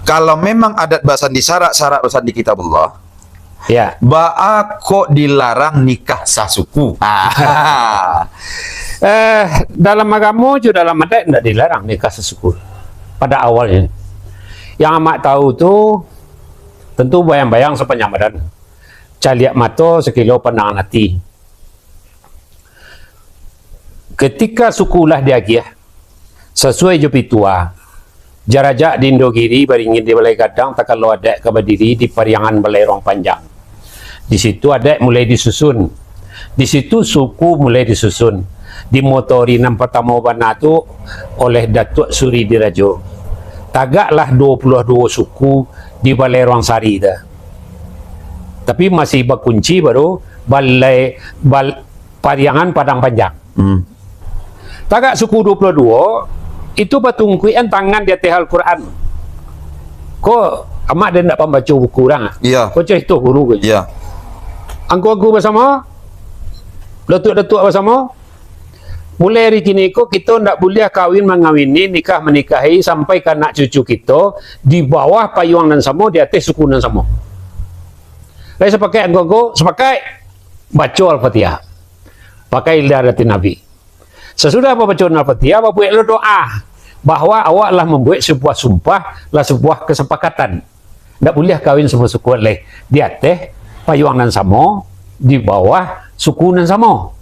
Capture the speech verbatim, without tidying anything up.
Kalau memang adat basan di syarak, syarak basan di Kitabullah, ya, baa kok dilarang nikah sasuku? Ah. Eh, dalam agamo jo dalam adat ndak dilarang nikah sasuku pada awalnya. Yang amak tahu tu, tentu bayang-bayang sapanjang badan. Caliak mato sakilo pandangan ati. Ketika suku lah diagiah, sasuai jo pitua, jarajak di Indogiri baringin di Balai Gadang, takalo adaik ka badiri di Pariangan Balai Ruang Panjang. Di situ adaik mulai disusun. Di situ suku mulai disusun. Dimotori nan partamo bana tu oleh Datuak Suri Dirajo. Tagaklah duo puluah duo suku di Balai Ruang Sari tu. Tapi masih bakunci baru Balai, Bal-, Pariangan Padang Panjang. Hmm. Tagak suku duo puluah duo, itu batungkuikan tangan di ateh Al-Quran. Ko, amak den ndak pambaco buku urang, ah? Iya. Ko carito guru ko. Iya. Angku-angku basamo, datuak-datuak basamo, mulai ari kini ko, kito ndak buliah kawin mangawini, nikah manikahi, sampai ka anak cucu kito, di bawah payuang nan samo, di ateh suku nan samo. Lai sapakaik angku-angku? Sapakaik. Baco Al-Fatihah. Pakai lidah dati Nabi. Sasudah babaco Al-Fatihah, babueklah doa bahwa awak lah mambuek sabuah sumpah, lah sabuah kasapakatan. Ndak buliah kawin samo suku lai. Di ateh payuang nan samo, di bawah suku nan samo.